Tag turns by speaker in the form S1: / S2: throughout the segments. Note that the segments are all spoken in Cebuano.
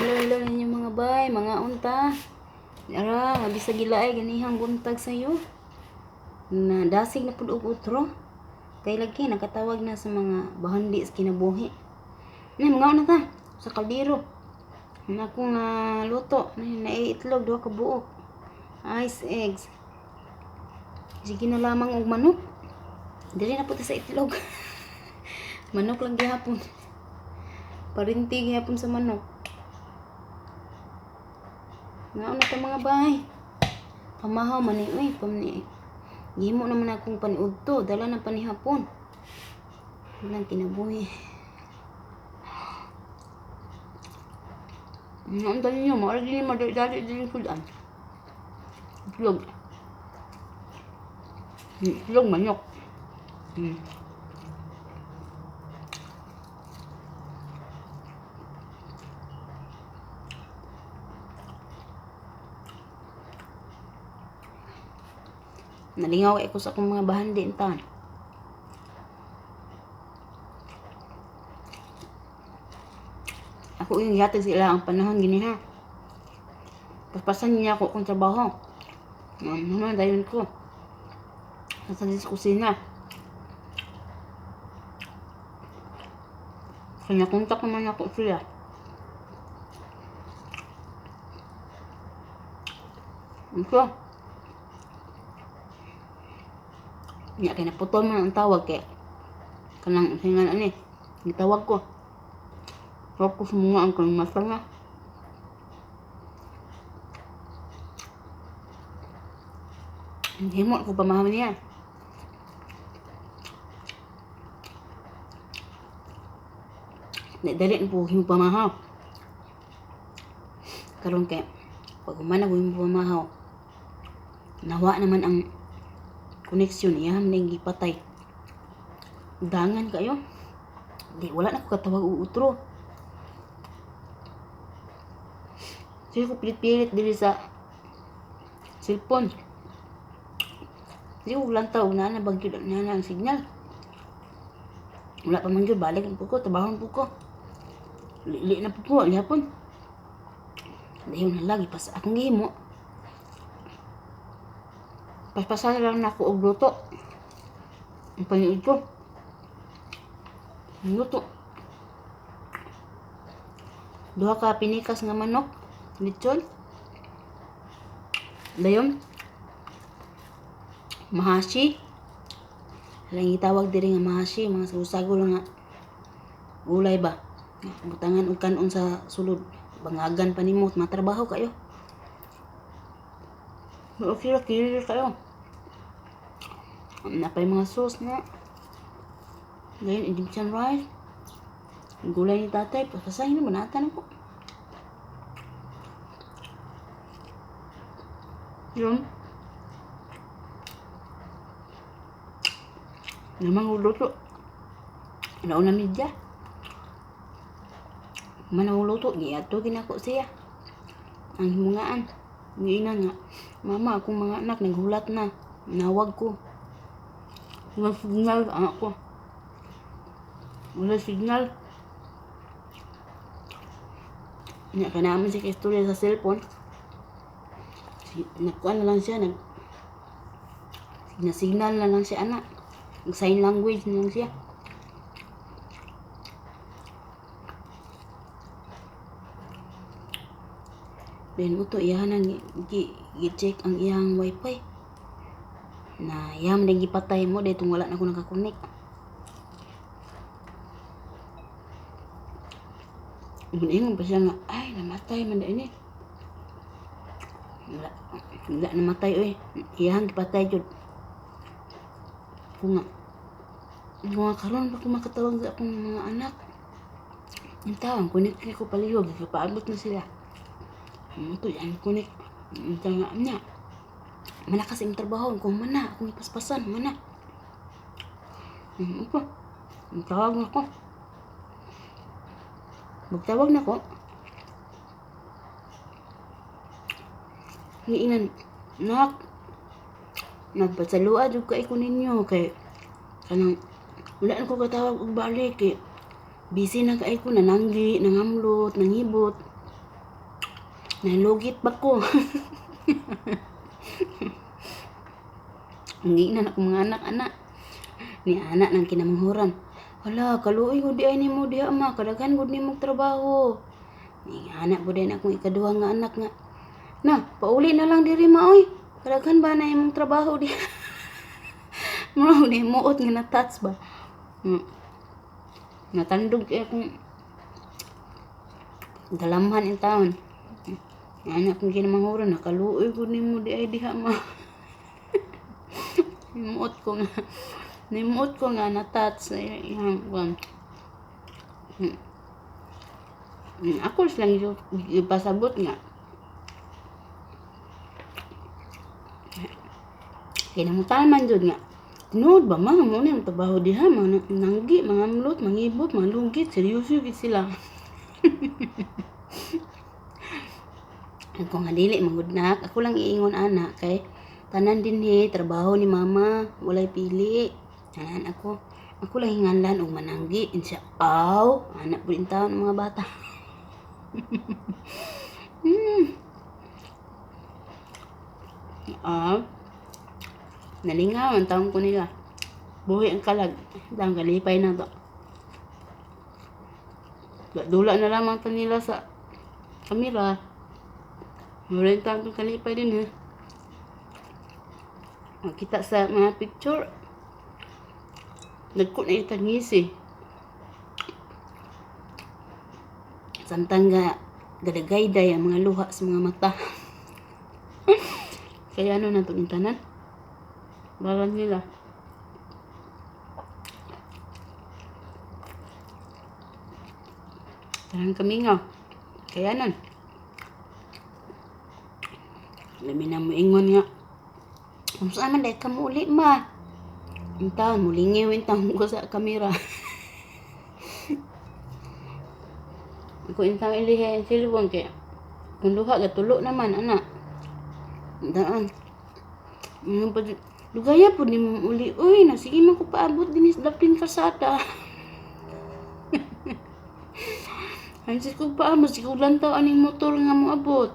S1: Hello, hello ninyo mga bay, mga unta. Ara, bisag gilaay ganihang buntag sayo. Na dasig na pud og utro. Kay lagi nakatawag na sa mga bahandi sa kinabuhi. Na mga una ta sa kaldero. Na akong luto, na naiitlog duha ka buok. Ice eggs. Sige na lamang og manok. Dili na po ta sa itlog. Manok lang gihapon. Parinti gihapon sa manok. Nga na ta mga bay. Pamahaw man ni uy, pamni. Gihimo naman akong paniudto, dala na panihapon. Walang kinabuhi. Nga ang dali niyo, maara din madali-dali din sudan. Itlog. Itlog manok. Nalingaw ko sa akong mga bahandi intan. Ako yung gihatag sila ang panahon gini ha. Paspasan niya ako akong trabaho. Naman dayon ko. Nasa sa kusina. Kanya kontak naman ako sila. Ito. Nya kay naputol man ang tawag kay kanang singan ani. Gitawag ko. Tawag ko sa mga ang kanang mata nga. Himo ko pamahaw niya. Dali na po himo pamahaw. Karon kay pag human ako himo pamahaw, nawa naman ang connection iya man gipatay. Dangan kayo. Di wala na ko katawag og utro. Sige ko pilit-pilit diri sa cellphone. Di ko lantaw na na bagyo na na ang signal. Wala pa man gyud, balik na po ko, trabaho na po ko. Lili na po ko, lihapon. Dayon na lagi pas akong gihimo. Paspasan lang na ako og luto. Ang paniud ko. Luto. Duha ka pinikas nga manok, lechon. Dayon. Mahashi. Lang gitawag diri nga mahashi, mga sago-sago lang nga gulay ba. Butangan og kanon sa sulod. Bangagan pa nimo, matrabaho kayo. Okay ra kiri kayo. Napay mga sauce na. Ngayon, Egyptian rice. Gulay ni tatay. Pasasahin na, banatan ako. Yun. Namang luto. Nauna media. Manang luto. Giato ginako siya. Ang himungaan. Giina nga. Mama, akong mga anak, naghulat na. Nawag ko. Wala signal, anak ko. Wala signal. Nya, kaya naman siya istorya sa cellphone. Nagkuan na lang siya. Nag, signal na lang siya, anak. Nag sign language na lang siya. Then mo to iyahan ang gi-check ang iyang wifi. Na iyam din gipatay mo dahil wala na ko nakakonek. Ingon pa siya nga, ay namatay man ini. Wala, wala namatay oy. Iyang gipatay jud. Ko nga, karon pa ko makatawag sa akong mga anak. Ang tawag, kunik ko palihog, paabot na sila. Mo to yan kunik. Ang tanga niya. Mana kasi ang trabaho kung mana akong ipaspasan mana. Ito. Ang tawag na ko. Magtawag na ko. Niinan, nak, nagpasaluad jud kay ko ninyo kay kanang wala na ko katawag og balik kay busy na kay ko nananggi, nangamlot, nangibot. Nalugit ba ko? Ang giingnan akong mga anak, anak. Ni anak ng kinamanghuran. Hala, kaluoy gud di ay nimo diha ma, kadaghan gud nimong trabaho. Ni anak pud din akong ikaduha nga anak nga. Na, pauli na lang diri ma oy. Kadaghan ba na imong trabaho diha? Mao ni muot nga na-touch ba. Natandog kay akong galamhan in taon. Anak kong kinamanghuran, nakaluoy gud nimo di ay diha ma. Nimuot ko nga. Nimuot ko nga na-touch sa iyang kuan. Ako lang yung ipasabot nga. Kinamutan man jud nga. Tinuod ba ma, mo na yung trabaho diha, mga nanggi, mga amlot, mga ibot, mga lugit, seryoso gid sila. Ako nga dili mangudnak, ako lang iingon ana kay tanan dinhi trabaho ni mama, walay pili. Tanan ako, ako lang hinganlan og mananggi insya aw, anak pud taon ang mga bata. Ah, nalingaw ang taon ko nila. Buhi ang kalag. Dang kalipay na to. Dula na lamang ta nila sa kamera. Wala yung taon kong kalipay din ha. Makita sa mga picture. Nagko na itang ngisi. Samtang nga gadagayday ang mga luha sa mga mata. Kaya ano na itong tanan? Baran nila. Tarang kamingaw. Kaya nun. Lami na mo ingon nga. Kung saan man dahil ka mo uli ma. Ang taon, mulingiw yung taon ko sa kamera. Ako yung taon ilihe ang silibon kaya. Kung luha, gatulo naman, anak. Ang taon. Ano pa Lugaya po ni mo uli. Uy, nasige man ko paabot din sa dapin kasada. Ay, sis ko pa, mas ikaw lang tao aning motor nga mo abot.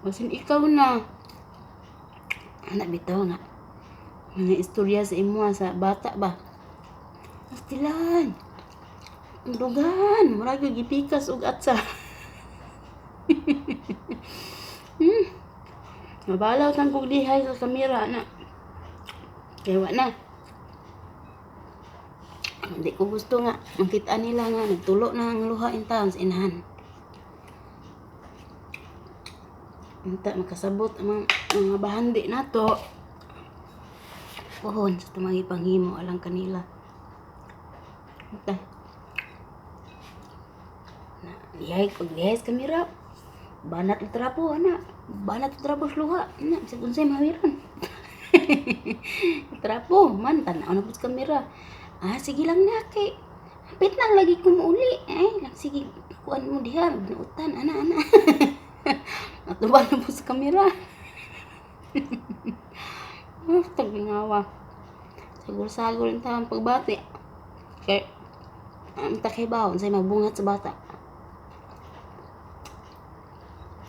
S1: Basin ikaw na. Anak, bitaw nga. Mga istorya sa imo sa bata ba? Astilan. Dugan, murag yung gipikas og atsa. Mabalaw tang kog dihay sa kamera na. Kaya wa na. Hindi ko gusto nga makita nila nga nagtulo na ang luha in taon sa inahan. Unta makasabot ang mga bahandi nato. Pohon sa tumang ipanghimo alang kanila. Unta. Na, dihay pag dihay sa kamera. Banat og trapo ana. Banat og trapo sa luha. Ana bisag unsay mawiran. Trapo man tan-aw na pud sa kamera. Ah, sige lang na kay hapit na lagi ko muuli. Ay, lang sige kuan mo diha binuotan ana ana. Natuba na po sa kamera. Ah, taglingawa. Sagol-sagol ang taong pagbati. Kay ang takibaw unsay mabungat sa bata.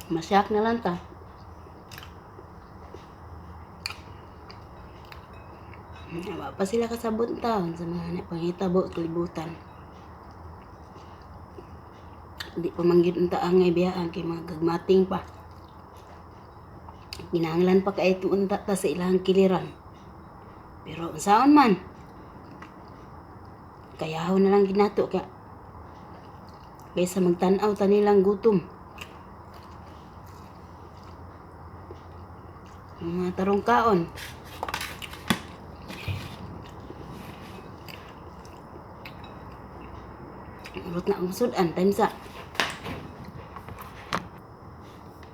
S1: Masyak na lang ta. Wa pa sila kasabot taon sa mga napangitabo sa kalibutan. Di pa man gyud unta ang ibiyaan kay mga gagmating pa. Kinahanglan pa kay unta ta sa ilang kiliran. Pero unsaon man, kayahon na lang ginato kaya kaysa magtan-aw ta nilang gutom. Mga tarong kaon. Urot na ang sudan, time sa.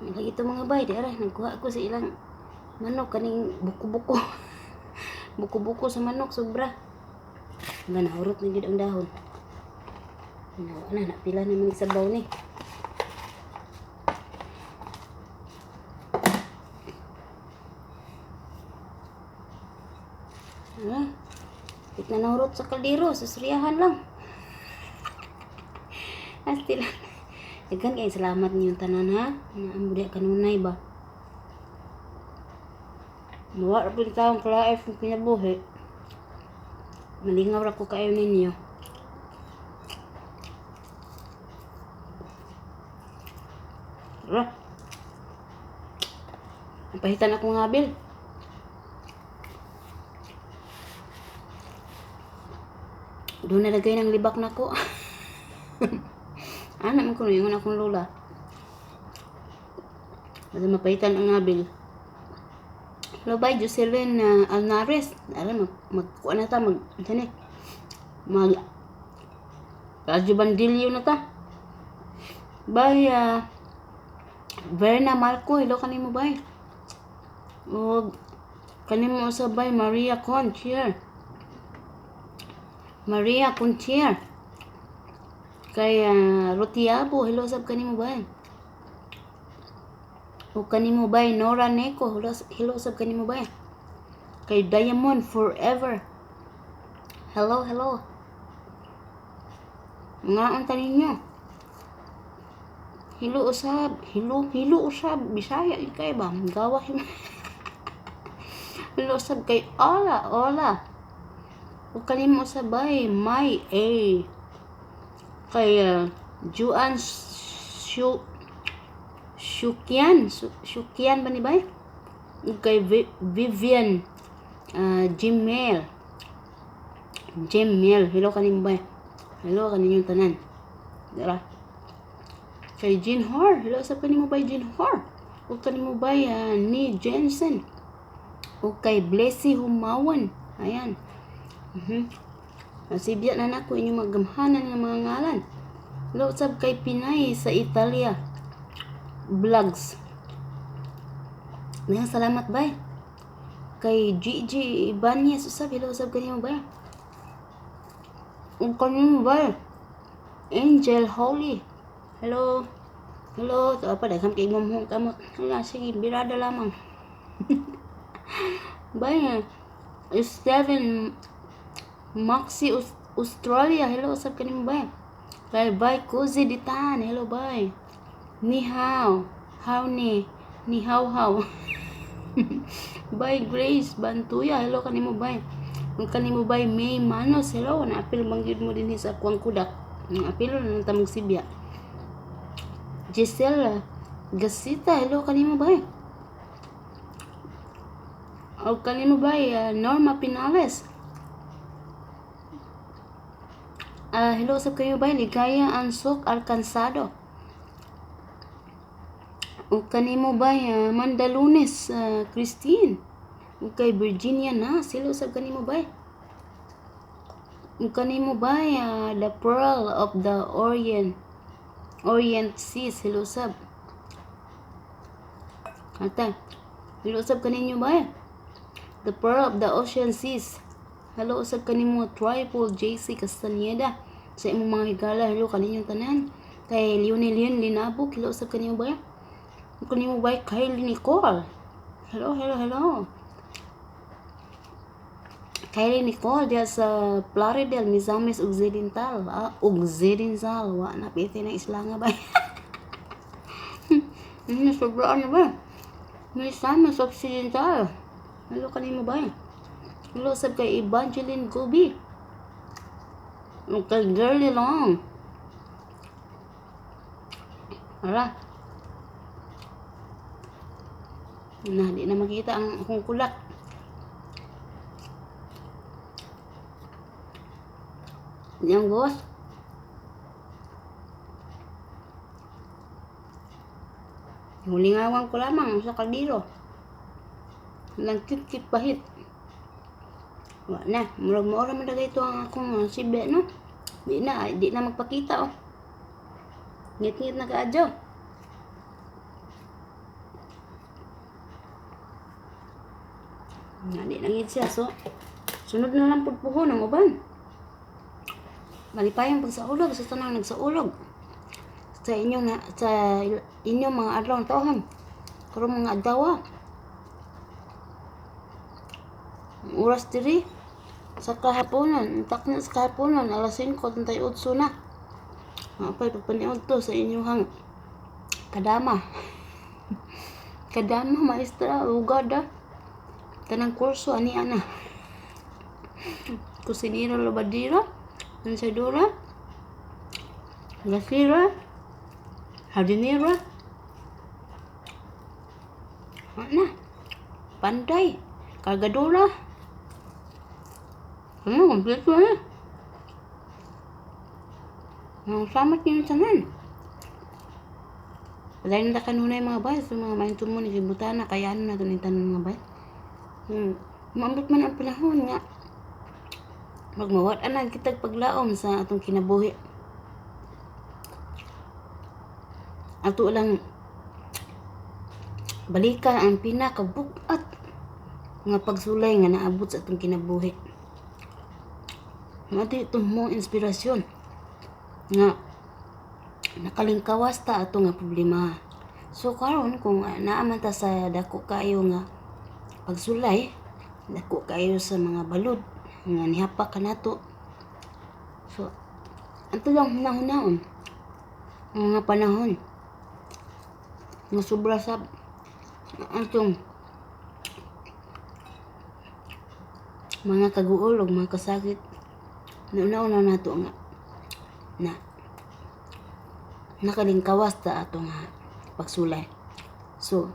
S1: Lagi ito mga bay, di ara, nagkuha ko sa ilang manok, kaning buko-buko. Buko-buko sa manok, sobra. Nga, nahurot na gyud ang dahon. Nawa na, napila naman sabaw ni. Ah, pit na nahurot sa kaldero, susuriyahan lang. Asti lang. Daghan kay salamat ninyong tanan ha. Naamo diha kanunay ba. Mawa ra pud taong kalaif ng kinabuhi. Malingaw ra ko kaayo ninyo. Ra. Pahitan akong ngabil. Doon nalagay ng libak nako. Ana man ko ingon akong lola. Basta mapahitan ang ngabil. Hello bye Jocelyn Alnares. Alam mag magkuan na ta mag ano mag Radyo Bandilyo na ta. Bye Verna Marco, hello kanimo bye. Og kanimo sa bye Maria Conchier. Maria Conchier. Kay Rotiabo, hello sab kanimo bye. O kanimo bye Nora Neko, hello, hello sab kanimo bye. Kay Diamond Forever. Hello, hello. Nga ang tanin ninyo. Hello usab, hello, hello usab, Bisaya kay ba? Gawa. Hello usab kay Ola, Ola. O kanimo usab bay May A. Kay Juan Shukian, Shukian ba ni bay? Kay Vivian Gmail. Gmail, hello kanimo bay. Hello kaninyong tanan. Dara. Kay Jean Hor, hello sab kanimo bay Jean Hor. O kanimo bay ni Jensen. O kay Blessy Humawan. Ayan. Sibya na nako inyong magamhanan nga mga ngalan. Hello sab kay Pinay sa Italia Vlogs. Ayan, salamat bay. Kay Gigi Ibanez usab, hello usab kanimo bay. Ug kanimo bay Angel Holy. Hello. Hello, to pa daghan kay imong kamot. Hala, sige, birada lamang. Bye. Steven Maxi Australia, hello usab kanimo bay. Kay bye Kuzi Ditan, hello bye. Ni hao, how ni, ni how how. Bye Grace Bantuya, hello kanimo bay. Ang kanimo bay May Manos, hello, naapil man gyud mo dinhi sa akuang kudak. Ang apil na tamong sibya. Giselle Gasita, hello kanimo bay. O kanimo bay Norma Pinales. Hello sa kayo bay Ligaya Ansok Alcansado. O kanimo bay Mandalunes Christine. O kay Virginia Nas, hello sa kanimo bay. O kanimo bay The Pearl of the Orient. Orient Seas, hello sab. Ata, hello sab kaninyo bay. The Pearl of the Ocean Seas. Hello usab kanimo Triple JC Castaneda. Sa imong mga higala, hello kaninyong tanan. Kay Leonie Leon Linabok, hello usab kanimo bay. Kanimo bay Kylie Nicole. Hello, hello, hello. Kylie Nicole diya sa Plaridel, Misamis Occidental. Occidental. Wa na piti na isla nga bay. Sobraan na ba? Misamis Occidental. Hello kanimo bay. Hello sab kay Evangeline Gobi. Kay Girly Long. Ara. Na, di na makita ang akong kulak. Yang boss. Hulingawan ko lamang sa kaldero. Lang kit-kit pahit. Wa na, murag maura man dagay ito ang akong sibe no. Di na magpakita oh. Ngit-ngit na kaadyo. Nga di na ngit siya so. Sunod na lang pud puhon ang uban. Malipayong pagsaulog sa tanang nagsaulog. Sa inyong na, sa inyong mga adlaw taon. Karong mga adlaw. Oras diri sa kahaponan, takna sa kahaponan alas 5:38 na. Mga pagpaniod to sa inyong kadama. Kadama, maestra, ugada. Tanang kurso, ani ana. Kusinira, labadira, lansadora, gasira, hardinera. Ana, panday, kargadora. Ano, kompleto na. Ang salamat niyo tanan. Dahil na kanunay mga bay, so mga mahinto mo ni Butana, kaya ano na ito ni tanan mga bay. Maambot man ang panahon nga magmawat anang kitag paglaom sa atong kinabuhi. Ato lang balikan ang pinakabugat nga pagsulay nga naabot sa atong kinabuhi. Nga di itong mong inspirasyon nga nakalingkawas ta ato nga problema. So karon kung naaman ta sa dako kayo nga pagsulay, dako kayo sa mga balod nga nihapak kanato. So ato lang hunahun-hunaon ang mga panahon nga sobra sa atong mga kaguol ug mga kasakit. Nauna-una nato nga na nakalingkawas ta ato nga pagsulay. So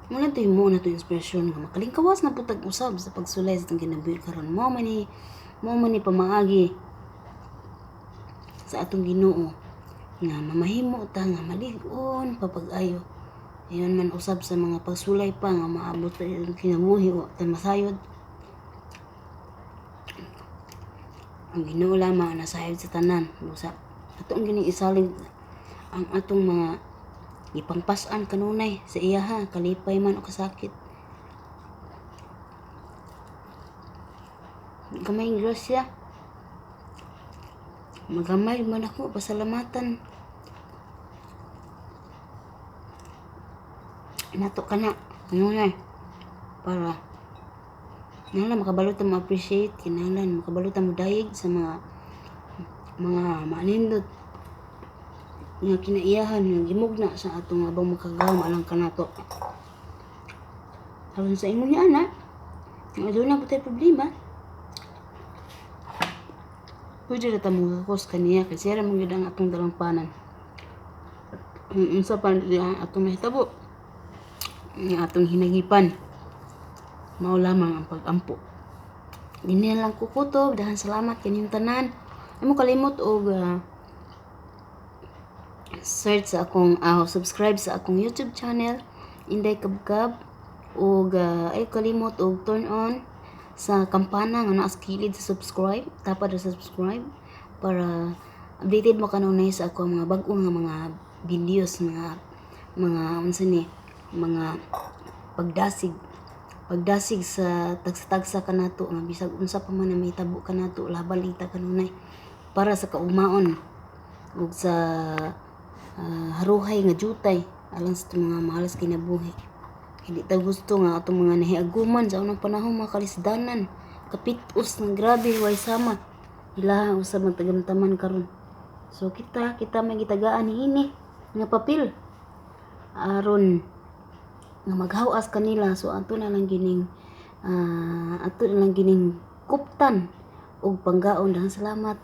S1: muna to mo na to inspirasyon nga makalingkawas na pud tag usab sa pagsulay sa atong kinabuhi karon. Mao man ni pamaagi sa atong Ginoo nga mamahimo ta nga malig-on papag-ayo. Ayon man usab sa mga pagsulay pa nga maabot sa atong kinabuhi o ta masayod. Ang Ginoo lamang ang nasayod sa tanan. Busa atong gining isalig ang atong mga gipangpas-an kanunay sa iyaha, kalipay man o kasakit. Gamay grasya. Magamay man ako, pasalamatan. Nato ka na, kanunay. Para kinahanglan makabalo ta mo appreciate, kinahanglan makabalo ta mo dayeg sa mga manindot nga kinaiyahan nga gimugna sa atong abang makagawom alang kanato. Aron sa ingon niya ana, nga doon na po tayo problema. Pwede na ta mo kaniya kasi siya ra man gyud ang atong dalampanan. Unsa pa ang atong mahitabo, ang atong hinagipan, mao lamang ang pag-ampo. Dinhi na lang ko kutob, dahan salamat kaninyong tanan. Ay mo kalimot og search sa akong subscribe sa akong YouTube channel Inday Kabkab og ay kalimot og turn on sa kampana nga naa sa kilid sa subscribe, tapad sa subscribe para updated mo kanunay sa akong mga bag-o nga mga videos, mga unsa ni mga pagdasig sa tagsa-tagsa kanato nga bisag unsa pa man na mahitabo kanato, laban lang ta kanunay para sa kaumaon ug sa haruhay nga jutay alang sa atong mga mahal sa kinabuhi. Hindi ta gusto nga atong mga nahiaguman sa unang panahon mga kalisdanan, kapitos nga grabe way sama ilaha usab magtagamtaman karon. So kita may gitagaan niini nga papel aron nga maghawas kanila. So ato na lang gining kuptan og panggaon. Daghang salamat.